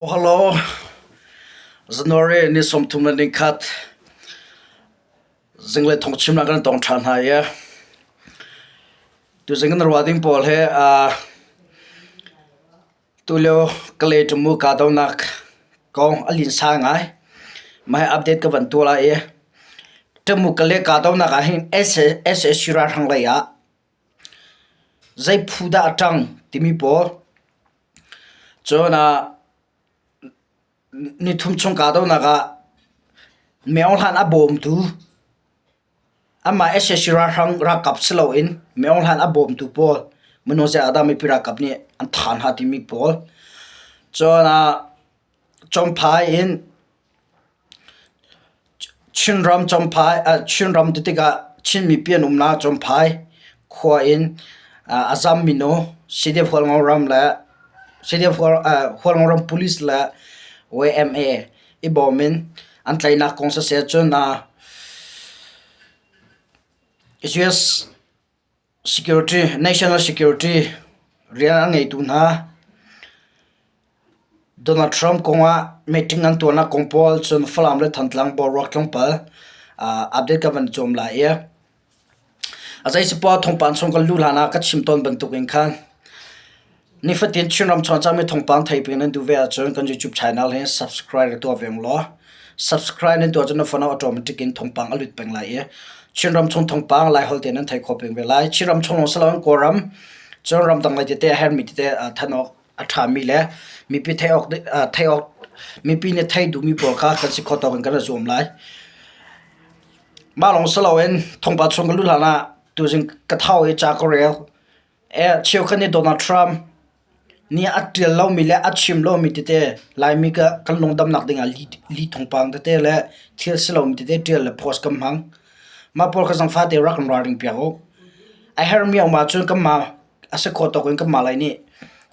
Hello, January ni 31 zinglei thawngchimnak kan tong ṭhan hna i tuzing kan ruah ding pawl hi tulio Kalay Tamu kahdohnak kong a linsa ngai. Mah hi update ka van tuah lai i Tamu Kalay kahdohnak ah hin SAC ralhrang lei ah zei phu dah a ṭang timi pawl Cun nithum chung kahdohnak ah Myohlan a bawmtu amah sac ralhrang ralkap si loin Myohlan a bawmtu pawl minung zei ah dah mipi ralkap nih an thah hna timi pawl. Cun Champhai in Chinram Champhai Chinram ti tikah Chin mipi an umnak Champhai khua in a zam mino CDF Hualngo ram le CDF Hualngo ram police le YMA i bawm in an tlaihnak kong siseh cun US Security, national security rian a ngeitu hna Donald Trump kongah meeting an tuahnak kong pawl cun Falam le Thantlang boruak tlawmpal update ka van cawm lai i a zeisipoah thawngpang chung kan luh hlan ah ka chim tawn bantuk in khan nifatin Chinram chawngcangmi thawngpang theih peng nan duh ve ahcun kan YouTube channel hi subscribe tuah ve law Subscribe nan tuah cun na phone ah automatic in thawngpang a lut peng lai i Chinram chung thawngpang Laiholh tein nan theih khawh peng ve lai. Chinram chung lawng si loin Kawlram, cun ramdang lei tete a herhmi tete thanh awk a ṭhami le mipi theih awk theih awk mipi nih theih duhmi pawl kha kan si khawh tawk in kan i zuam lai. Mah lawng si loin thawngpang chung ka luh hlan ah tuzing ka thau i ca ka rel. Cheukhat nih Donald Trump nih a ṭial lomi le a chim lomi tete Laimi kan lungdamnak dingah li thawngpang tete le thil si lomi tete ṭial le post kan hmang. Mah pawl kha zangfah tein rak kan ralring piak u. A herhmi a um ahcun kanmah a si khawh tawk in kanmah lei nih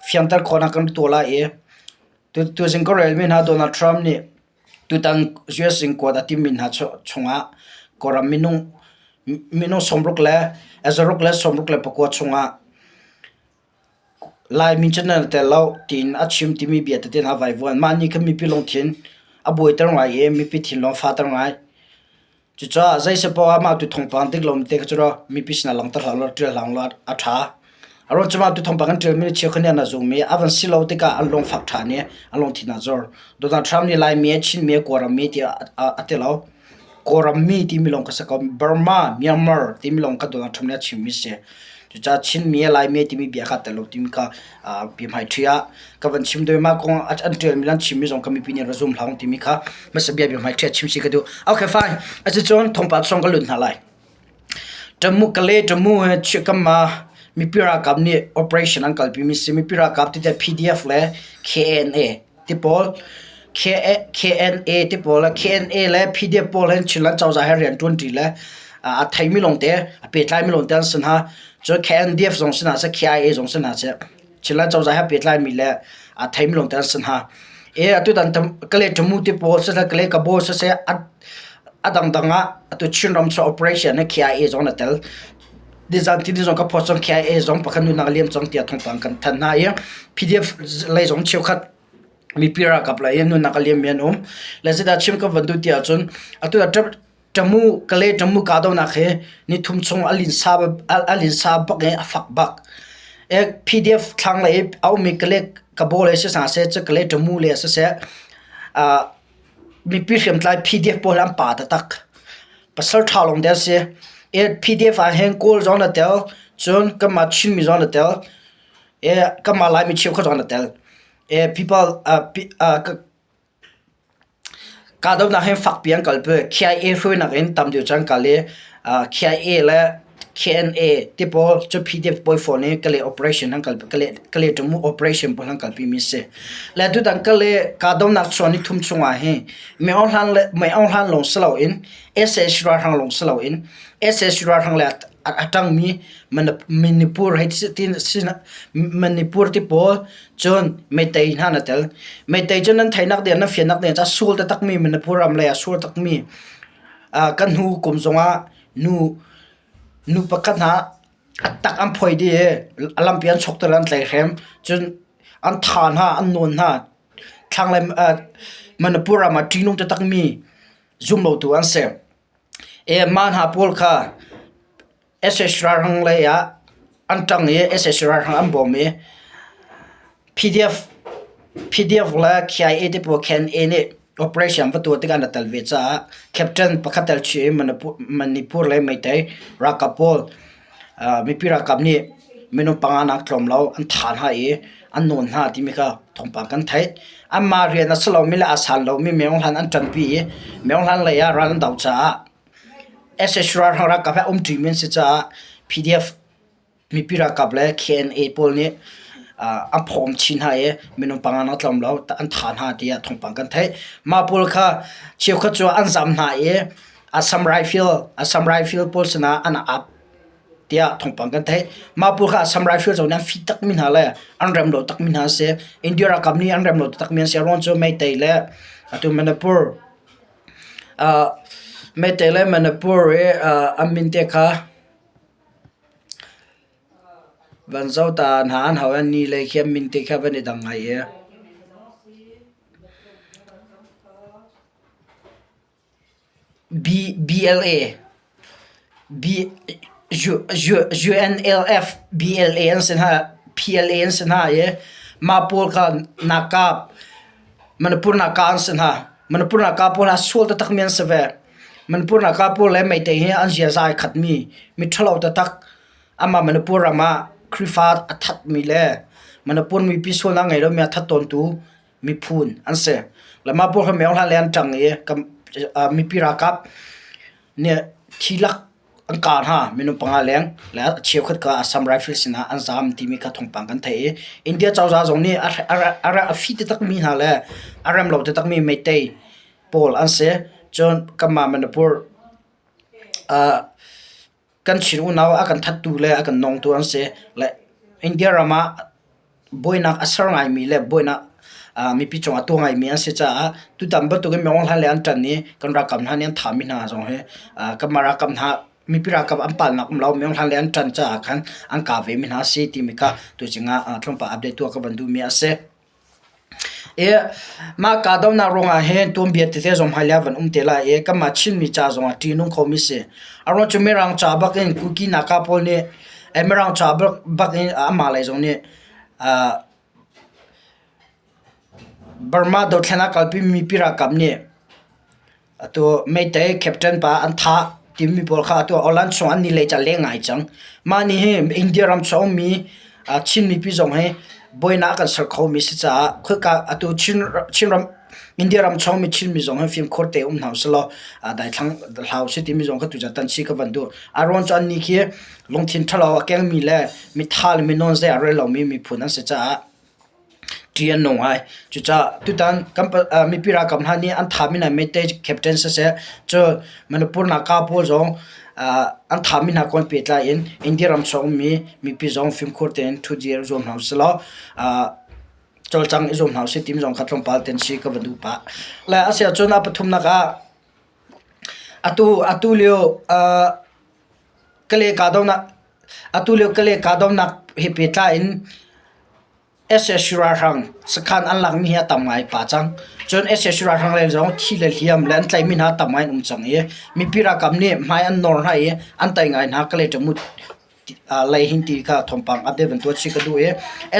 fianter khawhnak kan tuah lai i tuzing ka relmi hna Donald Trump nih Tutan US in kuat a timmi hna chungah Kawlram minung minung 60 le zaruk le 64 chungah Laimi cu nan i tel lo tiin a chim timi bia tete hna vaivuan. Mah nih khan mipi lungthin a buaiter ngai i mipi thinlung a fahter ngai. Cucaah zeisepaoh ah mah tu thawngpang dik lomi te kha cu mipi sinah langhter hlah law ṭial hlah law a ṭha. A ruang cu mah tu thawngpang kan ṭialmi cheukhat nih an zum i a van si lo tikah an lungfak ṭhan i an lungthin a zor. Donald Trump nih Laimi, Chinmi, Kawlrammi tiah a ti lo. Kawlrammi timi lawng kha si ko. Burma, Myanmar timi lawng kha Donald Trump nih a chimmi a si. Cucaah Chinmi, Laimi timi bia kha aa tel lo timi kha biahmaiṭhi ah ka van chim deuh i mah kong an ṭialmi le an chimmi zong kha mipi nih ra zum hlah u timi kha hmasa bia biahmaiṭhi ah chim si ka duh. Okay, fine. Asicun thawngpang chung ka lut hna lai. Tamu Kale Tamu he kamma mipi ralkap nih operation an kalpimi si. Mipi ralkap ti PDF le KNA ti pawl KNA ti pawl le KNA le PDF pawl hin Chinland cozah he rian ṭuanṭi le a theimi lawngte a pehtlaimi lawngte an si hna. Cun KNDF zong si hna seh KIA zong si hna seh Chinland cozah he pehtlaimi le a theimi lawngte an si hna. E atutan Kale Tamu ti pawl siseh Kale Kabaw siseh a dangdang ah atu Chinram cu operation he KIA zong na tel. Nizan tini zong ka phawt cang KIA zong pakhat nunak liam cang tiah thawngpang kan thanh hna i PDF lei zong cheukhat mipi ralkap lei in nunnak a liammi an um. Le zeidah chim ka van duh ti ahcun atu Tamu Kale Tamu kahdohnak hi nithum chung a linsa a linsa bak i a fak bak. E PDF thlanglei i a ummi Kale Kabaw le si hna seh cu Kale Tamu le siseh mipi hriamtlai PDF pawl an pa taktak. Pasal ṭha lawng te an si. E PDF ah hin Kawl zong na tel, cun kanmah Chinmi zong na tel, e kanmah Laimi cheukhat zong na tel. E people Kahdohnak hin fakpi an kalpi. KIA hruainak in tam deuh cu an kal i KIA le KNA ti pawl cu PDF pawl fawn i Kalay operation an kalpi Kalay Tamu operation pawl an kalpi mi a si. Le tutan Kalay kahdohnak chuah ni thum chung ah hin Mei Aung Hlan le Mei Aung Hlan lawng si loin sac ralhrang lawng si loin sac ralhrang le a ṭangmi Manipur hei ti Manipur ti pawl cun Meitei hna na tel. Meitei cu nan theihnak ding nan fiannak ding caah sul taktakmi Manipur ram lei ah sul takmi kan hnu kum zongah nu nu pakhat hna a tak an phoi dih i a lampi an chok an tlaihhrem cun an tha hna an nawn hna. thlanglei Manipur ram ah ṭihnung taktakmi zumlotu an si. Mah hna pawl kha SS ralhrang lei ah an ṭang i SS ralhrang an bawm i PDF PDF le KIA te pawl KNA nih operation va tuah tikah an rak tel ve caah captain pakhat tel chih in Manipur le Meitei ralkap pawl mipi ralkap nih minung panga nak tlawm lo an thah hna i an nawn hna timi kha thawngpang kan theih. Anmah rian a si lomi le aa san lomi Maung Hlan an ṭanpi i Maung Hlan lei ah ral an doh caah SS ralhrang ralkap he umṭimi an si caah PDF mipi ralkap le KNA pawl nih an phawm chin hna i minung panga nak tlawm lo an thah hna tiah thawngpang kan theih. Mah pawl kha cheukhat cu an zam hna i Assam Rifle Assam Rifle pawl sinah an ap tiah thawngpang kan theih. Mah pawl kha Assam Rifle zong nih an fih takmi hna le an rem lo takmi hna an si. India ralkap nih an rem lo takmi an si. Aruang cu Meitei le atu Manipur Meitei le Manipur i an min te kha van zoh ta hna an hau i an ni le khi an min te kha van i dang ngai i. BLA, UNLF, BLA an si hna, PLA an si hna i mah pawl kha nakap, Manipur naka an si hna. Manipur naka pawl hi sual taktakmi an si ve. Manipur naka pawl le Meitei hi an ziaza ai khatmi, miṭhalo taktak. Amah Manipur ram ah Khrihfa a thatmi le Manipur mipi sualnak ngei lomi a that tawntu miphun an si. Le mah pawl kha Myo Hlan le an ṭang i mipi ralkap nih thi lak an kah hna minung panga leng le a cheukhat kha Assam Rifle sinah an zaam timi kha thawngpang kan theih i India cozah zong nih a fi taktakmi hna le a rem lo taktakmi Meitei pawl an si. Cun kanmah Manipur kan Chin unau a kan thattu le a kan nongtu an si. Le India ram ah buainak a ser ngaimi le buainak mipi cungah tuah ngaimi an si caah tutan bantukin Myo Hlan le an ṭan i kan ralkap hna nih an thahmi hna zong hi kanmah ralkap hna mipi ralkap an palnak um lo Myo Hlan le an ṭan caah khan an kah vemi hna a si timi kha tucing ah tlawmpal update tuah ka van duhmi a si. I mah kahdohnak ruangah hin tuanbia tete zong hmailei ah van um te lai i kanmah Chinmi ca zongah ṭihnung khomi si. A ruang cu Mirang ca bak in Kuki Naka pawl nih Mirang ca bak in amah lei zong nih Burma dothlen ah kalpimi mipi ralkap nih Atu Meitei captain pa an thah timi pawl kha atu Holland chung an ni lei ca leng ngai cang. Mah nih hi India ram chung ummi Chin mipi zong hi buainak kan ser khomi si caah khoika atu Chin Chinram India ram chung mi Chinmi zong hi fimkhur te um hna usih daithlang hlah usih timi zong kha tuchan tan si ka van duh. A ruang cu an nih khi lungthin ṭhalo a kengmi le mitha le minawn zei a rel lomi miphun an si caah Ṭih an nung ai. Cucaah tutan kan mipi ralkap hna nih an thahmi hna Meitei captain siseh, cu Manipur Naka pawl zong an thahmi hna kong pehtlai in India ram chung ummi mipi zong fimkhur tein ṭhutdir zuam hna usih law cawlcang i zuam hna usih timi zong kha tlawmpal ten si ka van duh pah. Le a si ahcun a pathumnak ah atu atu lio Kale kahdohnak atu lio Kale kahdohnak he pehtlai in Sac ralhrang sakhan an lakmi hi a tam ngai pah cang. Cun sac ralhrang lei zong thi le hliam le an tlaihmi hna tam ngai an um cang i mipi ralkap nih hmai an nawr hna i an tei ngai hna. Kale ṭamut lei hin ti kha thawngpang update van tuah chih ka duh i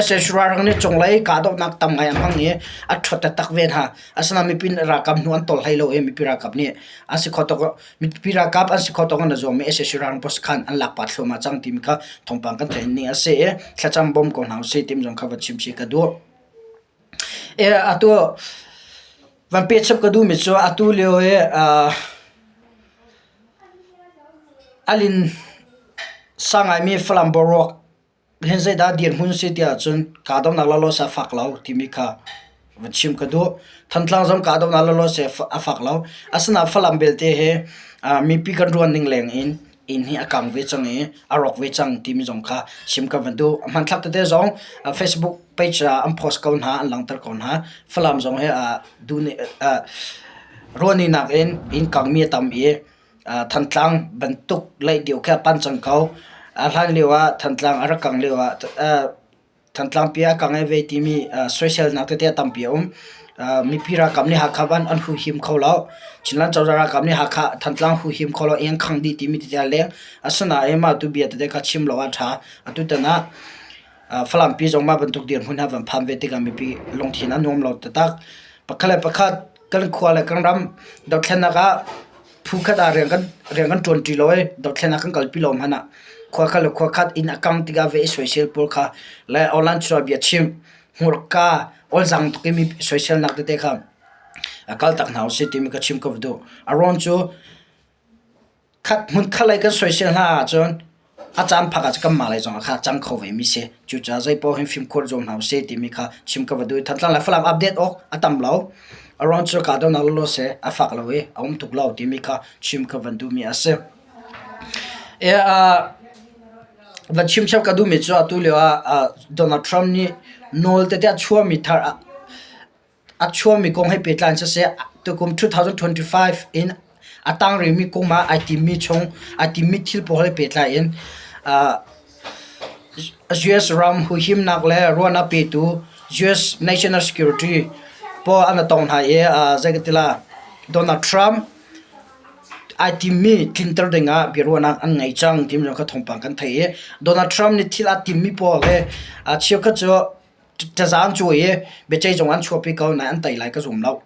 sac ralhrang nih cunglei kahdohnak tam ngai an hmang i a ṭhawt taktak ve hna. Asinain mipi ralkap hnu an tol hlei lo i mipi ralkap nih an si kho tuk Mipi ralkap an si kho tawk in a zuam i sac ralhrang sakhan an lak pah thluahmah cang timi kha thawngpang kan theih ning a si i thlacam bawm ko hna usih timi zong kha van chim chih ka duh. E, atu van pehchap ka duhmi cu atu lio i uh, alin sang ngaimi Falam boruak Hin zeidah dirhmun si tiah cun kahdohnak lawlaw seh a fak lo timi kha va chim ka duh. Thantlang zong kahdohnak lawlaw seh a fak lo. Asinain Falam belte hi mipi kan ruan ning leng in inn hi a kang ve cang i a rawk ve cang timi zong kha chim ka van duh. Hmanthlak tete zong Facebook page ah an post ko hna, an langhter ko hna. Falam zong hi ruahning nakin inn kangmi a tam i Thantlang bantuk laih deuh khi a panh cang ko. A hlan lio ah Thantlang a rak kang lio ah Thantlang pi a kang ai ve timi soiselnak tete a tampi a um. Mipi ralkap nih Hakha van an huhim kho lo. Chinland cozah ralkap nih Hakha Thantlang huhim kho lo i an khangh dih timi tete a leng. Asinain mah tu bia tete kha chim lo ah a ṭha. Atutan ah Falam pi zong mah bantuk dirhmun ha van phan ve tikah mipi lungthin a nuam lo taktak. Pakhat le pakhat kan khua le kan ram dothlennak ah phu khat ah rian kan rian kan ṭuanṭi lo i dothlennak kan kalpi lo hmanh ah khua khat le khua khat inn a kang tikah ve i soisel pawl kha le online chuah bia chim hmurka awlzang tuk i mi soiselnak tete kha a kaltak hna usih timi ka chim ka va duh. A ruang cu khat hmun khat lei kan soisel hna ahcun a caan phak ahcun kanmah lei zong ah kha a cang kho ve mi si. Cucaah zeipaoh hin fimkhur zuam hna usih timi kha chim ka va duh. Thantlang le Falam update awk a tam lo. A ruang cu kahdohnak lawlaw seh a fak lo i a um tuk lo timi kha chim ka van duhmi a si. Va chim chap ka duhmi cu atu lio ah Donald Trump nih nawl tete a chuahmi thar a chuahmi kong he pehtlai in siseh, tukum 2025 in a tang rihmi kum ah ai timmi chung ai timmi thil pawl he pehtlai in US ram huhimnak le ruahnak petu US National Security pawl an i tong hna i zei ka ti la Donald Trump Ai timmi tlinter dingah biaruahnak an ngei cang timi zong kha thawngpang kan theih i Donald Trump nih thil aa timmi pawl hi cheukhat cu taza an cuai i biaceih zong an chuahpi ko nain an tei lai ka zum lo.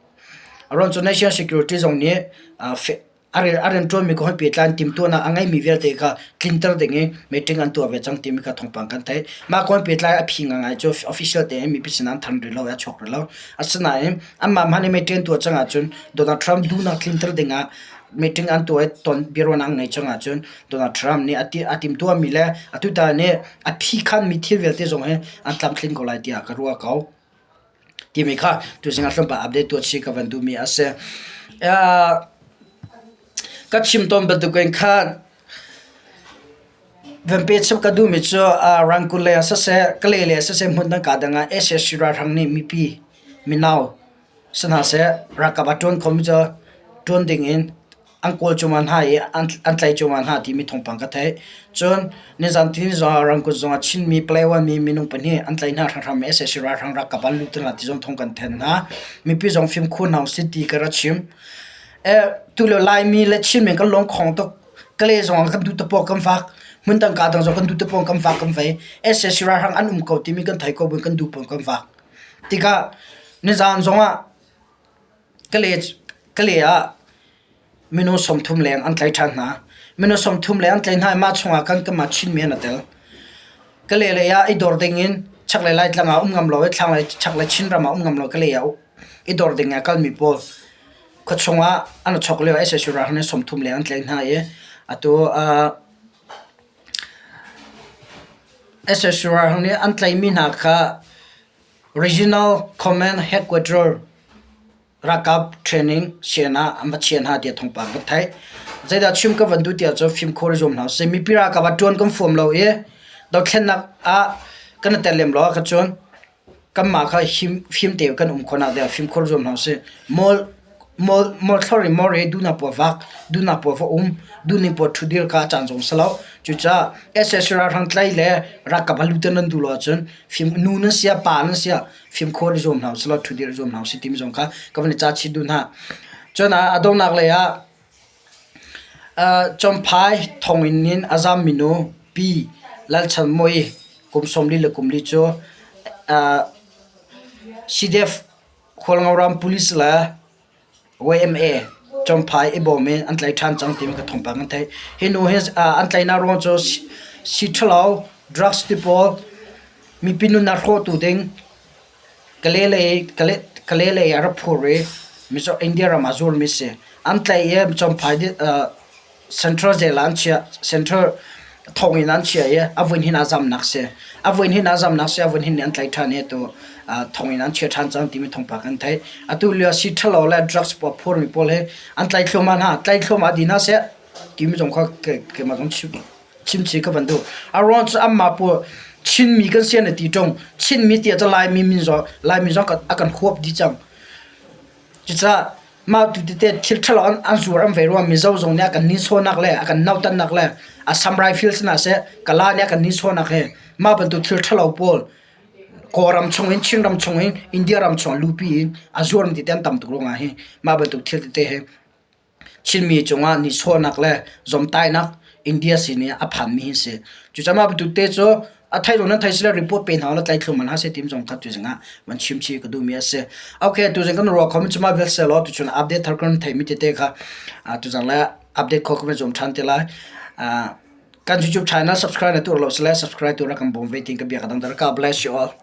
A ruang cu National Security zong nih a rianṭuanmi kong he pehtlai in timhtuahnak a ngeimi vialte kha tlinter ding i meeting an tuah ve cang timi kha thawngpang kan theih. Mah kong he pehtlai a phi ngaingai cu official tein mipi sinah an thanh rih lo i a chuak rih lo. Asinain anmah hmanh nih meeting an tuah cang ahcun Donald Trump duhnak tlinter dingah meeting an tuah i ton biaruahnak an ngeih cang ahcun Donald Trump nih a timhtuahmi le atutan nih a phikhanmi thil vialte zong hi an tlamtling ko lai tiah ka ruah ko. Timi kha tuzing ah tlawmpal update tuah chih ka van duhmi a si. Ka chim tawn bantukin khan Van pechap ka duhmi cu Rangoon lei ah siseh, Kalay lei ah siseh hmun dang kaa dang ah SSC ralhrang nih mipi mino si hna seh ralkap ah ṭuan khomi cu ṭuan ding in an kawl cuahmah hna i an tlaih cuahmah hna timi thawngpang ka theih. Cun nizan tihni zong ah Rangoon zong ah Chinmi Palawan mi minung pahnih an tlaih hna hranghram i SSC ralhrang ralkap an lut hna ti zong thawng kan thanh hna. Mipi zong fimkhur hna usih ti ka rak chim. Tulio Laimi le Chinmi kan lungkhong tuk. Kalay zong ah kan duh te paoh kan vak. Hmundang kaa dang zong kan duh te paoh kan vak kan vei. SAC ralhrang an um ko timi kan thei ko buin kan duh paoh kan vak. Tikah nizaan zong ah Kalay, Kalay ah minung 30 leng an tlaih ṭhan hna. Minung 30 leng an tlaih hna i mah chungah khan kanmah Chinmi an i tel. Kalay lei ah i dor ding in chaklei Laitlang ah um ngam lo i thlanglei chaklei Chinram ah um ngam lo Kalay ah i dor ding ah kalmi pawl Khuachung ah an i chawk lio ah sac ralhrang nih 30 leng an tlaih hna i atu sac ralhrang nih an tlaihmi hna kha Regional Command Headquarter ralkap training sian ah an va chiah hna tiah thawngpang kan theih. Zeidah chim ka van duh tiah cun fimkhur i zuam hna usih. Mipi ralkap ah ṭuan kan fuam lo i dothlennak ah kan i tel lem lo ahcun cun Kanmah kha fim tein kan um khawhnak dingah fimkhur zuam hna usih. Mawlthlor in mawr i duhnak paoh vak, duhnak paoh va um, duhning paoh ṭhutdir kha a caan zong si lo. Cucaah sac ralhrang tlaih le ralkap ah luter nan duh lo ahcun nu nan si ah pa nan si ah fimkhur i zuam hna usih law ṭhutdir i zuam hna usih timi zong kha ka van i ca chih duh hna. Cun a donghnak lei ah Champhai thonginn in a zaammi nu Pi Lal Chan Mawi kum 44 cu CDF Hualngoram Police le YMA Champhai i bawm in an tlaih ṭhan cang timi ka thawngpang kan theih. Hi nu hi an tlaihnak ruang cu sii ṭhalo, drugs ti pawl mipi nunnak hrawhtu ding Kalay lei ah rak phur i India ram ah zuarmi a si. An tlaih i Champhai Central Jail ah an chiah. Central thonginn ah an chiah i a voihnih ah zamnak a si. A voihnih ah zamnak a si. A voihnih nih an tlaih ṭhan i atu thonginn ah an chiah ṭhan cang timi thawngpang kan theih. Atu lio sii ṭhalo le drugs pawl a phurmi pawl hi an tlaih thluahmah hna. Tlaih thluahmah dih hna seh timi zong kha keimah zong chim. Chimchih ka van duh. A ruang cu anmah pawl Chinmi kan si an i ti ṭung. Chinmi ti ah cun Laimi min zong Laimi zong a kan huap dih cang. Cucaah mah tu tete thil ṭhalo an, an zuar an vei ruang Mizo zong nih a kan nihsawhnak le a kan nautannak le Assam Rifles hna seh Kala nih a kan nihsawhnak he mah bantuk thil ṭhalo pawl. Kawlram chungin Chinram chungin India ram chung lupi in a zuarmi tete an tam tuk ruangah hi mah bantuk thil tete hi Chinmi cungah nihsawhnak le zawmtainak India sin i a phanmi hi si. Cucaah mah bantuk te cu a thei zong nan thei sile report pe hna ulaw tlaithlum hmanh hlah seh ti zong kha tuzing ah van chim chih ka duhmi a si. Okay, tuzing kan ruah kho mi cu mah vial selaw tuchun update thar kan theimi tete kha tuzing le update kho kan zuam ṭhan te lai. Kan YouTube channel subscribe na tuah lo sile subscribe tu rak kan bawm ve tin ka bia ka dang. God bless you all.